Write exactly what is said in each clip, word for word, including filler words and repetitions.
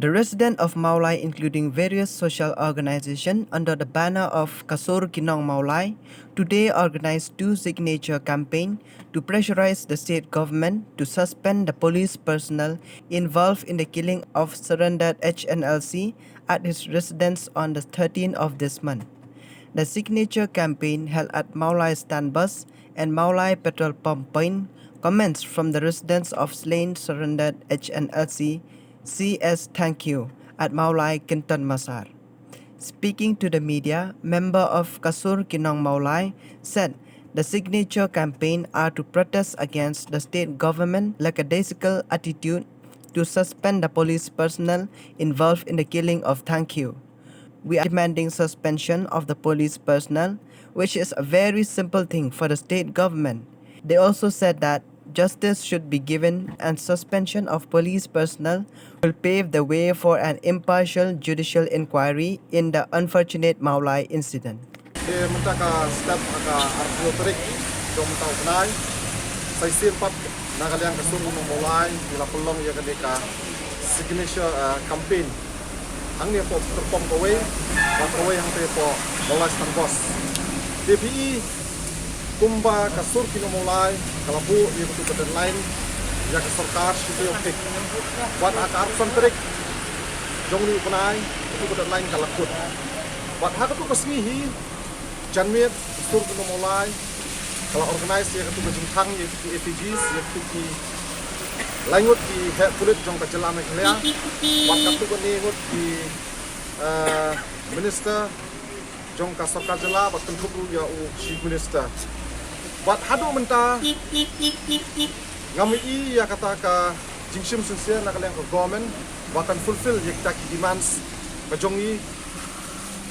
The residents of Mawlai, including various social organizations under the banner of Kasur Ki Nong Mawlai, today organized two signature campaign to pressurize the state government to suspend the police personnel involved in the killing of surrendered H N L C at his residence on the thirteenth of this month. The signature campaign held at Mawlai Stand Bus and Mawlai Petrol Pump Point commenced from the residence of slain surrendered H N L C C S Thank You at Mawlai Kinton Masar. Speaking to the media, member of Kasur Ki Nong Mawlai said the signature campaign are to protest against the state government lackadaisical attitude to suspend the police personnel involved in the killing of Thank You. We are demanding suspension of the police personnel, which is a very simple thing for the state government. They also said that justice should be given and suspension of police personnel will pave the way for an impartial judicial inquiry in the unfortunate Mawlai incident. Te mynta ka step ha ka arphew tarik jong mynta u bnai, sa shisien pat na ka liang ka Kasur Ki Nong Mawlai ngi la pynlong ïa kane ka signature, ah, campaign. Hangne hapoh petrol pump kawei, bad kawei hangtei hapoh Mawlai Stand Bus. Te phi i kumba ka Kasur Ki Nong Mawlai ka la buh ïa katu ka deadline ïa ka sorkar shi taïew thik. Bad ha ka arphew san tarik jong une u bnai katu ka deadline ka la kut. Bad ha katu ka sngi hi, janmiet ka Kasur Ki Nong Mawlai ka la organize ïa katu ka jingkhang ïa katu ki effigies ïa katu ki lai ngut ki heh pulit jong ka jylla Meghalaya, bad katu kane ngut ki, eh, minister jong ka sorkar jylla, bad kynthup ruh ïa u chief minister. Bad haduh mynta ngam ïohi ïa kata ka jingshim sincere na ka liang ka government ba kan fulfill ïa kita ki demands ka jong ngi,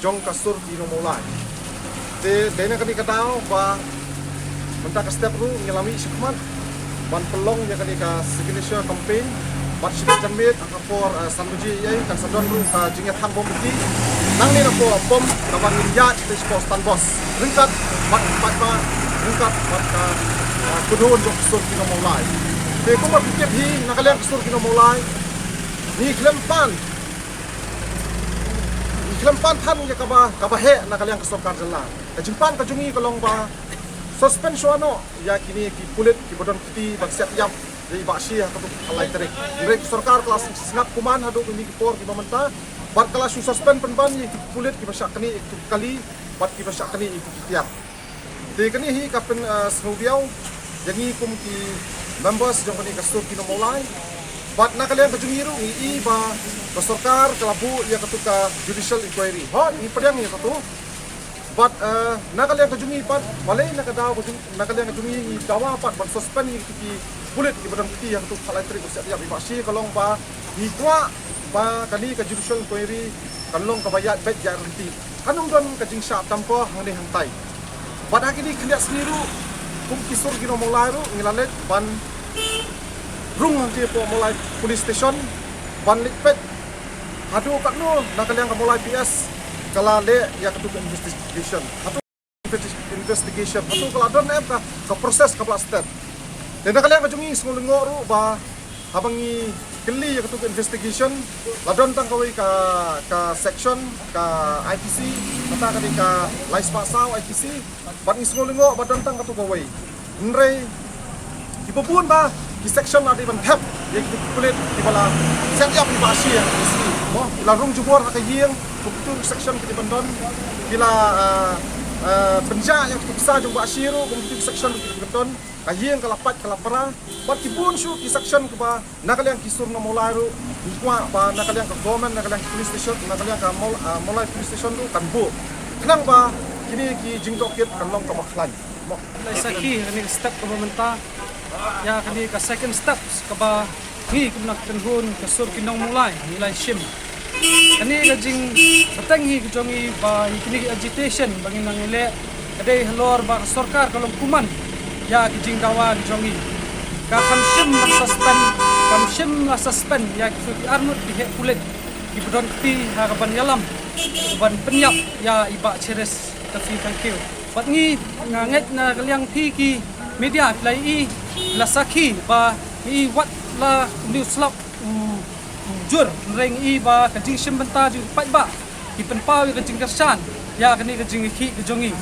jong ka Kasur Ki Nong Mawlai. Te dei na kane ka daw ba mynta ka step ruh ngi la mih shakhmat ban pynlong ïa kane ka signature campaign. Bad shi taïew janmiet ha ka por, eh, san baje ïa kan sa don ruh ka jingïatham bom kti nangne na pdeng pump kaba ngin ïaid te shapoh Stand Bus ryngkat bad paidbah, ryngkat bad ka, eh, kynhun jong ka Kasur Ki Nong Mawlai. Te kumba phi tip hi, na ka liang ka Kasur Ki Nong Mawlai ngi khlem pan, ngi khlem pan than ïa kaba, kaba heh na ka liang ka sorkar jylla. Ka jingpan ka jong ngi ka long ba suspend shuwa noh ïa kine ki pulit kiba don kti ban siat ïap ïa i Bah Shi ha katu ka lai tarik. Hynrei ka sorkar ka la sngap kumne haduh kine ki por kiba mynta, bad ka la shu suspend pynban ïa ki pulit kiba shah knieh ïa katu ka kali bad kiba shah knieh ïa katu ki tiar. Te kane hi ka pyn, eh, sngewdiaw ïa ngi kum ki members jong kane ka Kasur Ki Nong Mawlai. Bad na ka liang ka jong ngi ruh ngi i ba ka sorkar ka la buh ïa katu ka judicial inquiry. Hooid, ngi pdiang ïa katu. Bad, eh, na ka liang ka jong ngi pat, balei na ka daw ka jong, na ka liang ka jong ngi ngi dawa pat ban suspend ïa katu ki pulit kiba don kti ha katu ka lai tarik ban siat ïap i Bah Shi ka long ba ngi kwah ba kane ka judicial inquiry kan long kaba ïaid beit ïaid ryntih. Kan ym don ka jingshah tamko hangne hangtai. Bad ha kine ki khyndiat sngi ruh, kum ki Kasur Ki Nong Mawlai ruh ngi la leit ban rung hangne hapoh Mawlai Police Station ban leit peit haduh katno na ka liang ka Mawlai P S ka la leh ïa katu ka investigation. Haduh investigation haduh ka la don em ka, ka process kaba la start. Te na ka liang ka jong ngi sngewlyngngoh ruh ba haba ngi kylli ïa katu ka investigation, la don tang kawei ka, ka section ka I P C, kata ka dei ka lai spah saw I P C. Bad ngi sngewlyngngoh ba don tang katu kawei. Hynrei kiba bun ba ki section la dei ban thep ïa ki pulit kiba la siat ïap i Bah Shi ïa ki sngi, mo, ki la rung jubor ha ka ïing, kum kitu section ki dei ban don, ki la, eh, eh, pynjah ïa ki pisa jong Bah Shi ruh, kum kitu section ki dei ban don. Ka ïing ka la pait ka la pra. Bad ki bun shuh ki section kiba na ka liang ki Kasur Ki Nong Mawlai ruh ngi kwah ba na ka liang ka government, na ka liang ka police station, na ka liang ka Maw-, ah, Mawlai Police Station ruh kan buh khnang ba kine ki jingtohkit kan long kaba khlaiñ. Mo. Lai sakhi kane ka step kaba mynta, ïa kane ka second step kaba ngi kum na ka kynhun ka Kasur Ki Nong Mawlai ngi la shim. Kane ka jingbteng hi ka jong ngi ba ïa kine ki agitation ba ngi nang leh ka dei halor ba ka sorkar ka long kumne ïa ki jingdawa ki jong ngi. Ka kam shym ban suspend, kam shym la suspend ïa ki, ki arngut ki heh pulit kiba don kti ha ka ban ïalam, ban pynïap ïa i Bah Cherish Taffy Thangkhiew. Bad ngi nga ngeit na ka liang phi ki media phi la i, la sakhi ba ngi wat la u News Lab u, u jur, hynrei ngi i ba ka jingshim bynta jong ki paidbah ki pynpaw ïa ka jingkyrshan ïa kane ka jingïakhih ka jong ngi.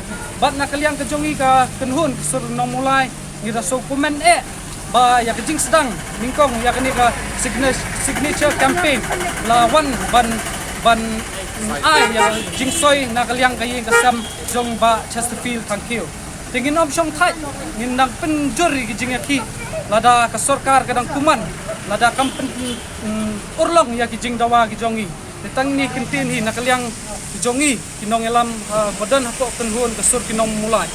Bad na ka liang ka jong ngi ka kynhun ka sur Nongmulai, ngi da sngewkmen eh ba ïa ka jingsdang nyngkong ïa kane ka signa-, signature campaign la wan ban, ban ai ïa ka jingsoi na ka liang ka ïing ka sem jong Bah Chesterfield Thangkhiew. Te ngin ym shong thait, ngin dang pynjur ïa ki jingïakhih lada ka sorkar ka dang kumne, lada kam pyn, mm, urlong ïa ki jingdawa ki jong ngi. Te tang kine ki ktien hi na ka liang ki jong ngi ki nongïalam, ah, ba don hapoh kynhun ka sur ki Nongmulai.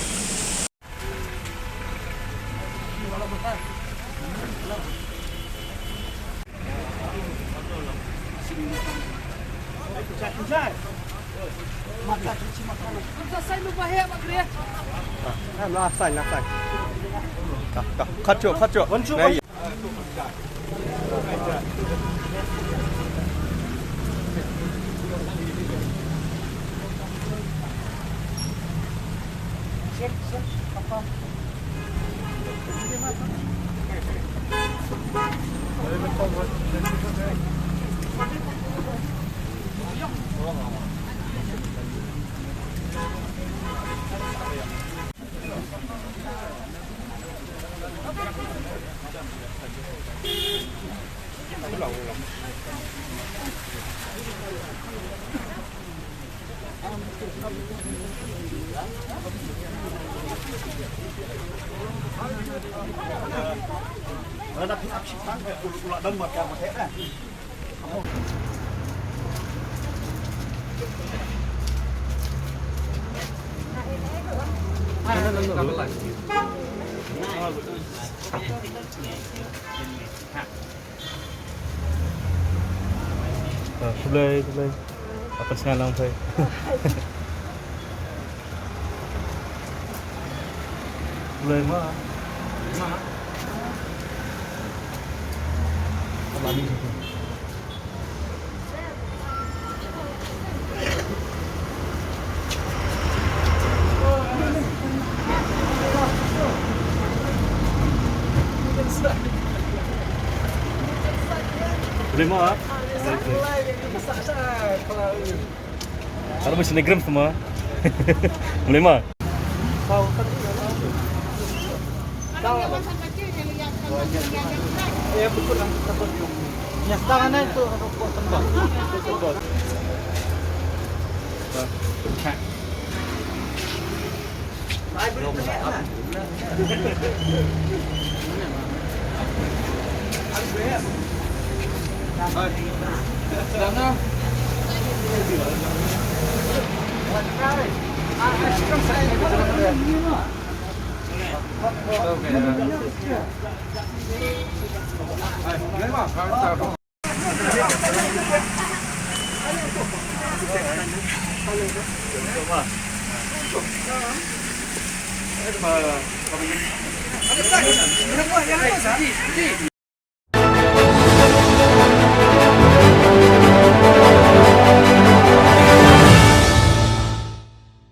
Ah, khublei, khublei. Apa sengaja lang, Fai? Khublei, ma. Boleh, Mak? Kalau masih negram semua. Boleh, Mak?